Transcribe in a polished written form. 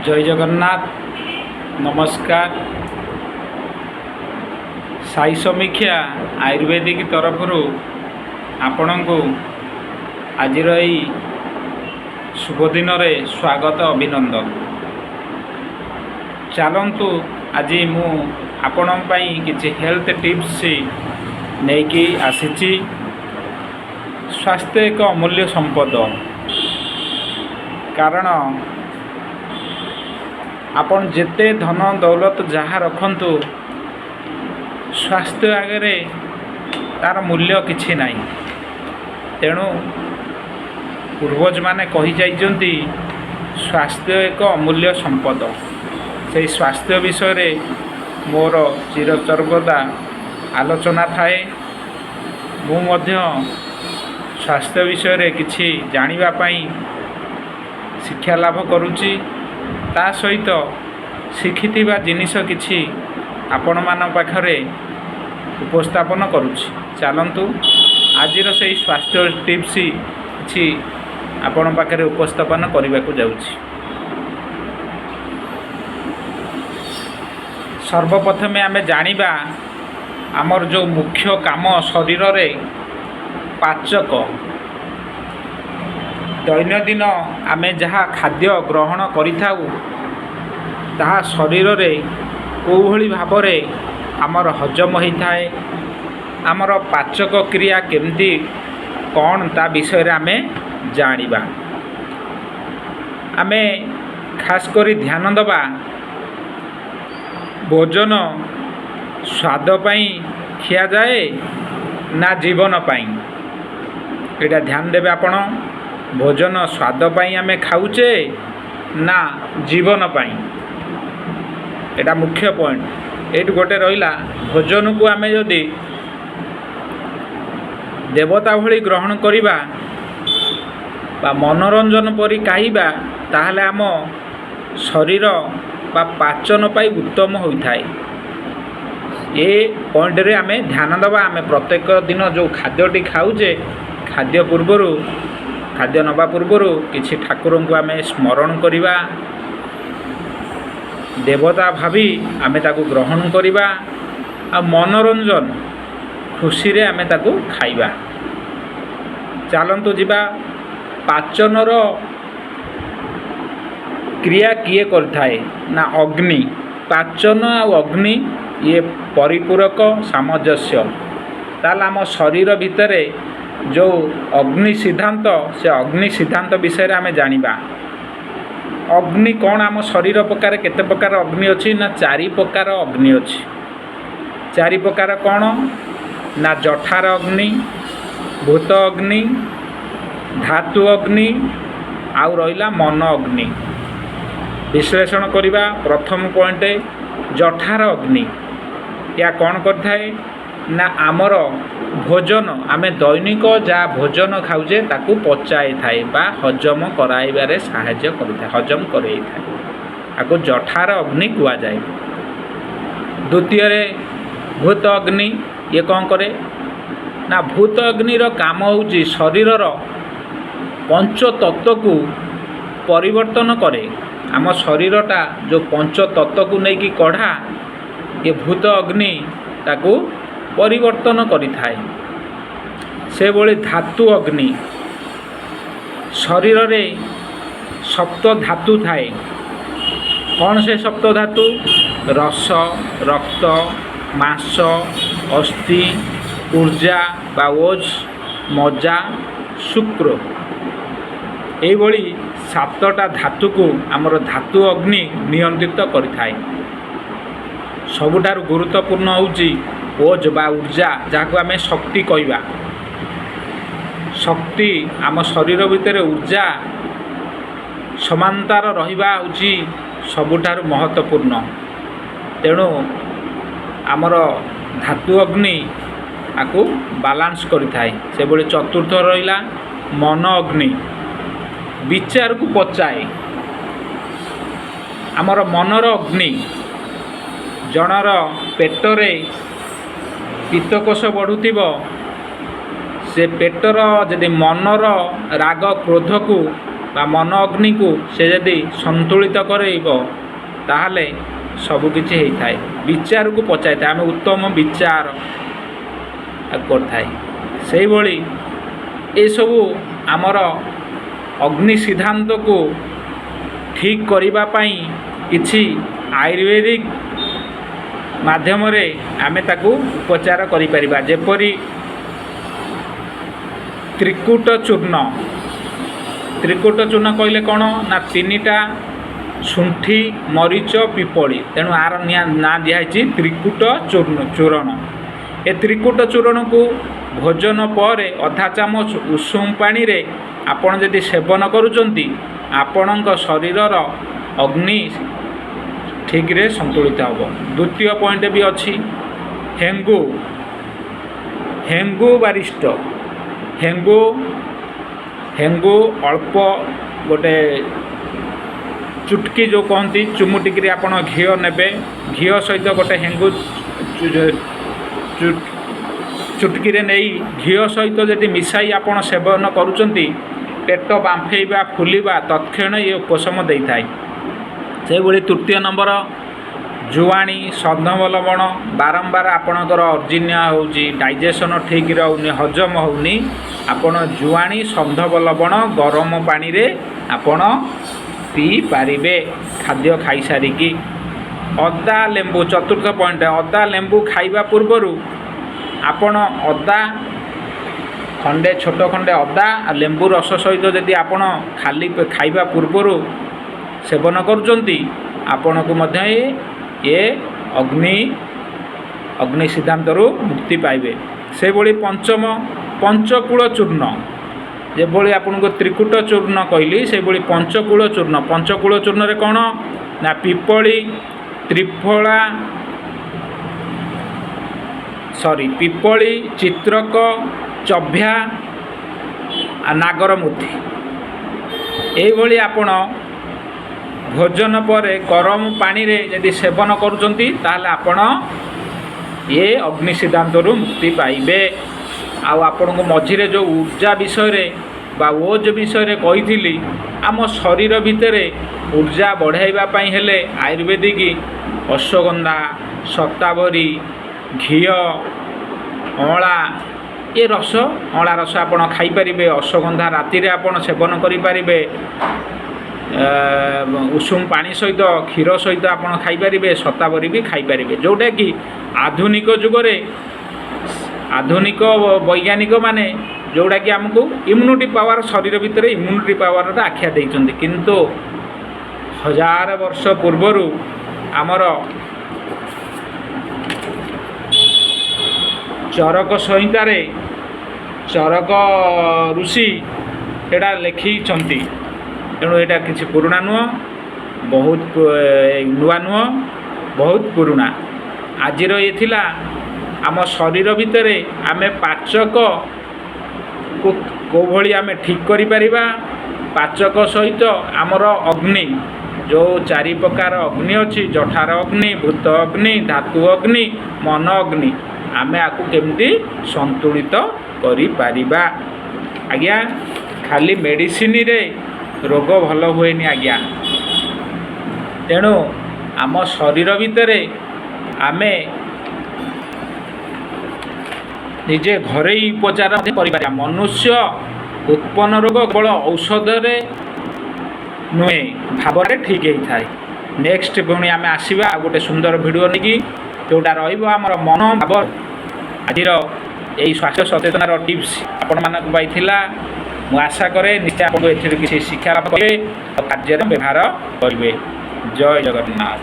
ଜୟ ଜଗନ୍ନାଥ। ନମସ୍କାର। ସାଇ ସମୀକ୍ଷା ଆୟୁର୍ବେଦିକ ତରଫରୁ ଆପଣଙ୍କୁ ଆଜିର ଏଇ ଶୁଭ ଦିନରେ ସ୍ୱାଗତ, ଅଭିନନ୍ଦନ। ଚାଲନ୍ତୁ, ଆଜି ମୁଁ ଆପଣଙ୍କ ପାଇଁ କିଛି ହେଲ୍ଥ ଟିପ୍ସ ନେଇକି ଆସିଛି। ସ୍ୱାସ୍ଥ୍ୟ ଏକ ଅମୂଲ୍ୟ ସମ୍ପଦ, କାରଣ ଆପଣ ଯେତେ ଧନ ଦୌଲତ ଯାହା ରଖନ୍ତୁ, ସ୍ୱାସ୍ଥ୍ୟ ଆଗରେ ତା'ର ମୂଲ୍ୟ କିଛି ନାହିଁ। ତେଣୁ ପୂର୍ବଜମାନେ କହିଯାଇଛନ୍ତି, ସ୍ୱାସ୍ଥ୍ୟ ଏକ ଅମୂଲ୍ୟ ସମ୍ପଦ। ସେଇ ସ୍ୱାସ୍ଥ୍ୟ ବିଷୟରେ ମୋର ଚିରସର୍ବଦା ଆଲୋଚନା ଥାଏ। ମୁଁ ମଧ୍ୟ ସ୍ୱାସ୍ଥ୍ୟ ବିଷୟରେ କିଛି ଜାଣିବା ପାଇଁ ଶିକ୍ଷା ଲାଭ କରୁଛି। ତା ସହିତ ଶିଖିଥିବା ଜିନିଷ କିଛି ଆପଣମାନଙ୍କ ପାଖରେ ଉପସ୍ଥାପନ କରୁଛି। ଚାଲନ୍ତୁ, ଆଜିର ସେଇ ସ୍ୱାସ୍ଥ୍ୟ ଟିପ୍ସ କିଛି ଆପଣଙ୍କ ପାଖରେ ଉପସ୍ଥାପନ କରିବାକୁ ଯାଉଛି। ସର୍ବପ୍ରଥମେ ଆମେ ଜାଣିବା, ଆମର ଯେଉଁ ମୁଖ୍ୟ କାମ ଶରୀରରେ ପାଚକ। ଦୈନନ୍ଦିନ ଆମେ ଯାହା ଖାଦ୍ୟ ଗ୍ରହଣ କରିଥାଉ, ତାହା ଶରୀରରେ କେଉଁଭଳି ଭାବରେ ଆମର ହଜମ ହୋଇଥାଏ, ଆମର ପାଚକ କ୍ରିୟା କେମିତି କ'ଣ, ତା ବିଷୟରେ ଆମେ ଜାଣିବା। ଆମେ ଖାସ୍ କରି ଧ୍ୟାନ ଦେବା, ଭୋଜନ ସ୍ୱାଦ ପାଇଁ ଖିଆଯାଏ ନା ଜୀବନ ପାଇଁ? ଏଇଟା ଧ୍ୟାନ ଦେବେ ଆପଣ। ଭୋଜନ ସ୍ୱାଦ ପାଇଁ ଆମେ ଖାଉଛେ ନା ଜୀବନ ପାଇଁ? ଏଇଟା ମୁଖ୍ୟ ପଏଣ୍ଟ। ଏଇଠି ଗୋଟେ ରହିଲା, ଭୋଜନକୁ ଆମେ ଯଦି ଦେବତା ଭଳି ଗ୍ରହଣ କରିବା ବା ମନୋରଞ୍ଜନ ପରି ଖାଇବା, ତାହେଲେ ଆମ ଶରୀର ବା ପାଚନ ପାଇଁ ଉତ୍ତମ ହୋଇଥାଏ। ଏ ପଏଣ୍ଟରେ ଆମେ ଧ୍ୟାନ ଦେବା। ଆମେ ପ୍ରତ୍ୟେକ ଦିନ ଯେଉଁ ଖାଦ୍ୟଟି ଖାଉଛେ, ଖାଦ୍ୟ ପୂର୍ବରୁ, ଖାଦ୍ୟ ନେବା ପୂର୍ବରୁ କିଛି ଠାକୁରଙ୍କୁ ଆମେ ସ୍ମରଣ କରିବା, ଦେବତା ଭାବି ଆମେ ତାକୁ ଗ୍ରହଣ କରିବା ଆଉ ମନୋରଞ୍ଜନ ଖୁସିରେ ଆମେ ତାକୁ ଖାଇବା। ଚାଲନ୍ତୁ ଯିବା, ପାଚନର କ୍ରିୟା କିଏ କରିଥାଏ ନା ଅଗ୍ନି। ପାଚନ ଆଉ ଅଗ୍ନି ଇଏ ପରିପୂରକ ସାମଞ୍ଜସ୍ୟ। ତାହେଲେ ଆମ ଶରୀର ଭିତରେ ଯେଉଁ ଅଗ୍ନି ସିଦ୍ଧାନ୍ତ, ସେ ଅଗ୍ନି ସିଦ୍ଧାନ୍ତ ବିଷୟରେ ଆମେ ଜାଣିବା। ଅଗ୍ନି କ'ଣ? ଆମ ଶରୀର ପ୍ରକାରେ କେତେ ପ୍ରକାର ଅଗ୍ନି ଅଛି ନା ଚାରି ପ୍ରକାର ଅଗ୍ନି ଅଛି। ଚାରି ପ୍ରକାର କ'ଣ ନା ଜଠାର ଅଗ୍ନି, ଭୂତ ଅଗ୍ନି, ଧାତୁ ଅଗ୍ନି ଆଉ ରହିଲା ମନ ଅଗ୍ନି। ବିଶ୍ଳେଷଣ କରିବା। ପ୍ରଥମ ପଏଣ୍ଟ, ଜଠାର ଅଗ୍ନି। ଏହା କ'ଣ କରିଥାଏ ନା ଆମର ଭୋଜନ, ଆମେ ଦୈନିକ ଯାହା ଭୋଜନ ଖାଉଛେ, ତାକୁ ପଚାଇଥାଏ ବା ହଜମ କରାଇବାରେ ସାହାଯ୍ୟ କରିଥାଏ, ହଜମ କରାଇଥାଏ। ଆକୁ ଜଠାର ଅଗ୍ନି କୁହାଯାଏ। ଦ୍ୱିତୀୟରେ ଭୂତ ଅଗ୍ନି। ଇଏ କ'ଣ କରେ ନା ଭୂତ ଅଗ୍ନିର କାମ ହେଉଛି ଶରୀରର ପଞ୍ଚତତ୍ତ୍ୱକୁ ପରିବର୍ତ୍ତନ କରେ। ଆମ ଶରୀରଟା ଯେଉଁ ପଞ୍ଚତତ୍ତ୍ୱକୁ ନେଇକି କଢ଼ା, ଏ ଭୂତ ଅଗ୍ନି ତାକୁ ପରିବର୍ତ୍ତନ କରିଥାଏ। ସେଭଳି ଧାତୁ ଅଗ୍ନି। ଶରୀରରେ ସପ୍ତ ଧାତୁ ଥାଏ। କ'ଣ ସେ ସପ୍ତ ଧାତୁ? ରସ, ରକ୍ତ, ମାଂସ, ଅସ୍ଥି, ଉର୍ଜା ବା ଓଜ, ମଜ୍ଜା, ଶୁକ୍ର। ଏଇଭଳି ସାତଟା ଧାତୁକୁ ଆମର ଧାତୁ ଅଗ୍ନି ନିୟନ୍ତ୍ରିତ କରିଥାଏ। ସବୁଠାରୁ ଗୁରୁତ୍ୱପୂର୍ଣ୍ଣ ହେଉଛି ଓଜ ବା ଉର୍ଜା, ଯାହାକୁ ଆମେ ଶକ୍ତି କହିବା। ଶକ୍ତି, ଆମ ଶରୀର ଭିତରେ ଉର୍ଜା ସମାନତାର ରହିବା ହେଉଛି ସବୁଠାରୁ ମହତ୍ତ୍ୱପୂର୍ଣ୍ଣ। ତେଣୁ ଆମର ଧାତୁ ଅଗ୍ନି ଆକୁ ବାଲାନ୍ସ କରିଥାଏ। ସେଭଳି ଚତୁର୍ଥ ରହିଲା ମନ ଅଗ୍ନି। ବିଚାରକୁ ପଚାଏ ଆମର ମନର ଅଗ୍ନି। ଜଣର ପେଟରେ ପିତ୍ତକୋଷ ବଢ଼ୁଥିବ, ସେ ପେଟର ଯଦି ମନର ରାଗ କ୍ରୋଧକୁ ବା ମନ ଅଗ୍ନିକୁ ସେ ଯଦି ସନ୍ତୁଳିତ କରେଇବ, ତାହେଲେ ସବୁକିଛି ହେଇଥାଏ। ବିଚାରକୁ ପଚାଇଥାଏ, ଆମେ ଉତ୍ତମ ବିଚାର କରିଥାଏ। ସେଇଭଳି ଏସବୁ ଆମର ଅଗ୍ନି ସିଦ୍ଧାନ୍ତକୁ ଠିକ୍ କରିବା ପାଇଁ କିଛି ଆୟୁର୍ବେଦିକ ମାଧ୍ୟମରେ ଆମେ ତାକୁ ଉପଚାର କରିପାରିବା। ଯେପରି ତ୍ରିକୁଟ ଚୂର୍ଣ୍ଣ। ତ୍ରିକୁଟ ଚୂର୍ଣ୍ଣ କହିଲେ କ'ଣ ନା ତିନିଟା ଶୁଣ୍ଠି, ମରିଚ, ପିପଳି। ତେଣୁ ଆର ନାଁ ଦିଆହେଇଛି ତ୍ରିକୁଟ ଚୂର୍ଣ୍ଣ ଚୂରଣ। ଏ ତ୍ରିକୁଟ ଚୂର୍ଣ୍ଣକୁ ଭୋଜନ ପରେ ଅଧା ଚାମଚ ଉଷୁମ ପାଣିରେ ଆପଣ ଯଦି ସେବନ କରୁଛନ୍ତି, ଆପଣଙ୍କ ଶରୀରର ଅଗ୍ନି ଠିକ୍ରେ ସନ୍ତୁଳିତ ହେବ। ଦ୍ୱିତୀୟ ପଏଣ୍ଟ ବି ଅଛି, ହେଙ୍ଗୁ, ହେଙ୍ଗୁ ବାରିଷ୍ଟ, ହେଙ୍ଗୁ। ହେଙ୍ଗୁ ଅଳ୍ପ ଗୋଟେ ଚୁଟକି ଯେଉଁ କହନ୍ତି, ଚୁମୁଟିକିରି ଆପଣ ଘିଅ ନେବେ। ଘିଅ ସହିତ ଗୋଟେ ହେଙ୍ଗୁ ଚୁଟକିରେ ନେଇ ଘିଅ ସହିତ ଯଦି ମିଶାଇ ଆପଣ ସେବନ କରୁଛନ୍ତି, ପେଟ ବାମ୍ଫେଇବା, ଫୁଲିବା ତତ୍କ୍ଷଣ ଇଏ ଉପଶମ ଦେଇଥାଏ। ସେହିଭଳି ତୃତୀୟ ନମ୍ବର ଜୁଆଣି, ସୈନ୍ଧବ ଲବଣ। ବାରମ୍ବାର ଆପଣଙ୍କର ଅଜୀର୍ଣ୍ଣ ହେଉଛି, ଡାଇଜେସନ୍ ଠିକ୍ ରହୁନି, ହଜମ ହେଉନି, ଆପଣ ଜୁଆଣି, ସୈନ୍ଧବ ଲବଣ ଗରମ ପାଣିରେ ଆପଣ ପିଇପାରିବେ ଖାଦ୍ୟ ଖାଇସାରିକି। ଅଦା ଲେମ୍ବୁ, ଚତୁର୍ଥ ପଏଣ୍ଟ, ଅଦା ଲେମ୍ବୁ ଖାଇବା ପୂର୍ବରୁ ଆପଣ ଅଦା ଖଣ୍ଡେ, ଛୋଟ ଖଣ୍ଡେ ଅଦା ଆଉ ଲେମ୍ବୁ ରସ ସହିତ ଯଦି ଆପଣ ଖାଲି ଖାଇବା ପୂର୍ବରୁ ସେବନ କରୁଛନ୍ତି, ଆପଣଙ୍କୁ ମଧ୍ୟ ଏ ଅଗ୍ନି ସିଦ୍ଧାନ୍ତରୁ ମୁକ୍ତି ପାଇବେ। ସେଭଳି ପଞ୍ଚମ, ପଞ୍ଚକୂଳ ଚୂର୍ଣ୍ଣ। ଯେଭଳି ଆପଣଙ୍କୁ ତ୍ରିକୁଟ ଚୂର୍ଣ୍ଣ କହିଲି, ସେଭଳି ପଞ୍ଚକୂଳ ଚୂର୍ଣ୍ଣ। ପଞ୍ଚକୂଳ ଚୂର୍ଣ୍ଣରେ କ'ଣ ନା ପିପଳି, ତ୍ରିଫଳା, ସରି, ପିପଳି, ଚିତ୍ରକ, ଚଭ୍ୟା ଆଉ ନାଗରମୁଥି। ଏଇଭଳି ଆପଣ ଭୋଜନ ପରେ ଗରମ ପାଣିରେ ଯଦି ସେବନ କରୁଛନ୍ତି, ତାହେଲେ ଆପଣ ଏ ଅଗ୍ନି ସିଦ୍ଧାନ୍ତରୁ ମୁକ୍ତି ପାଇବେ। ଆଉ ଆପଣଙ୍କୁ ମଝିରେ ଯେଉଁ ଉର୍ଜା ବିଷୟରେ ବା ଓଜ ବିଷୟରେ କହିଥିଲି, ଆମ ଶରୀର ଭିତରେ ଉର୍ଜା ବଢ଼ାଇବା ପାଇଁ ହେଲେ ଆୟୁର୍ବେଦିକ ଅଶ୍ୱଗନ୍ଧା, ଶତାବରୀ, ଘିଅ, ଅଁଳା, ଏ ରସ, ଅଁଳା ରସ ଆପଣ ଖାଇପାରିବେ। ଅଶ୍ୱଗନ୍ଧା ରାତିରେ ଆପଣ ସେବନ କରିପାରିବେ। ଉଷୁମ ପାଣି ସହିତ, କ୍ଷୀର ସହିତ ଆପଣ ଖାଇପାରିବେ। ଶତାବରୀ ବି ଖାଇପାରିବେ, ଯେଉଁଟାକି ଆଧୁନିକ ଯୁଗରେ ଆଧୁନିକ ବୈଜ୍ଞାନିକମାନେ ଯେଉଁଟାକି ଆମକୁ ଇମ୍ୟୁନିଟି ପାୱାର, ଶରୀର ଭିତରେ ଇମ୍ୟୁନିଟି ପାୱାରର ଆଖ୍ୟା ଦେଇଛନ୍ତି। କିନ୍ତୁ ହଜାର ବର୍ଷ ପୂର୍ବରୁ ଆମର ଚରକ ସଂହିତାରେ ଚରକ ଋଷି ଏଇଟା ଲେଖିଛନ୍ତି। ତେଣୁ ଏଇଟା କିଛି ପୁରୁଣା ନୁହଁ, ବହୁତ ନୂଆ ନୁହଁ, ବହୁତ ପୁରୁଣା। ଆଜିର ଇଏ ଥିଲା ଆମ ଶରୀର ଭିତରେ ଆମେ ପାଚକ କେଉଁଭଳି ଆମେ ଠିକ୍ କରିପାରିବା, ପାଚକ ସହିତ ଆମର ଅଗ୍ନି, ଯେଉଁ ଚାରି ପ୍ରକାର ଅଗ୍ନି ଅଛି, ଜଠାର ଅଗ୍ନି, ଭୂତ ଅଗ୍ନି, ଧାତୁ ଅଗ୍ନି, ମନ ଅଗ୍ନି, ଆମେ ଆକୁ କେମିତି ସନ୍ତୁଳିତ କରିପାରିବା। ଆଜ୍ଞା, ଖାଲି ମେଡ଼ିସିନରେ ରୋଗ ଭଲ ହୁଏନି ଆଜ୍ଞା। ତେଣୁ ଆମ ଶରୀର ଭିତରେ ଆମେ ନିଜେ ଘରୋଇ ଉପଚାର ମଧ୍ୟ କରିପାରିବା। ମନୁଷ୍ୟ ଉତ୍ପନ୍ନ ରୋଗ କେବଳ ଔଷଧରେ ନୁହେଁ, ଭାବରେ ଠିକ୍ ହେଇଥାଏ। ନେକ୍ସଟ ପୁଣି ଆମେ ଆସିବା ଆଉ ଗୋଟେ ସୁନ୍ଦର ଭିଡ଼ିଓ ନେଇକି, ଯେଉଁଟା ରହିବ ଆମର ମନ ଭାବ। ଆଜିର ଏଇ ସ୍ୱାସ୍ଥ୍ୟ ସଚେତନାର ଟିପ୍ସ ଆପଣମାନଙ୍କ ପାଇଁ ଥିଲା। ମୁଁ ଆଶା କରେ ନିଶ୍ଚୟ ଆପଣଙ୍କୁ ଏଥିରୁ କିଛି ଶିକ୍ଷା ଲାଭ କରିବେ ଆଉ କାର୍ଯ୍ୟରେ ବ୍ୟବହାର କରିବେ। ଜୟ ଜଗନ୍ନାଥ।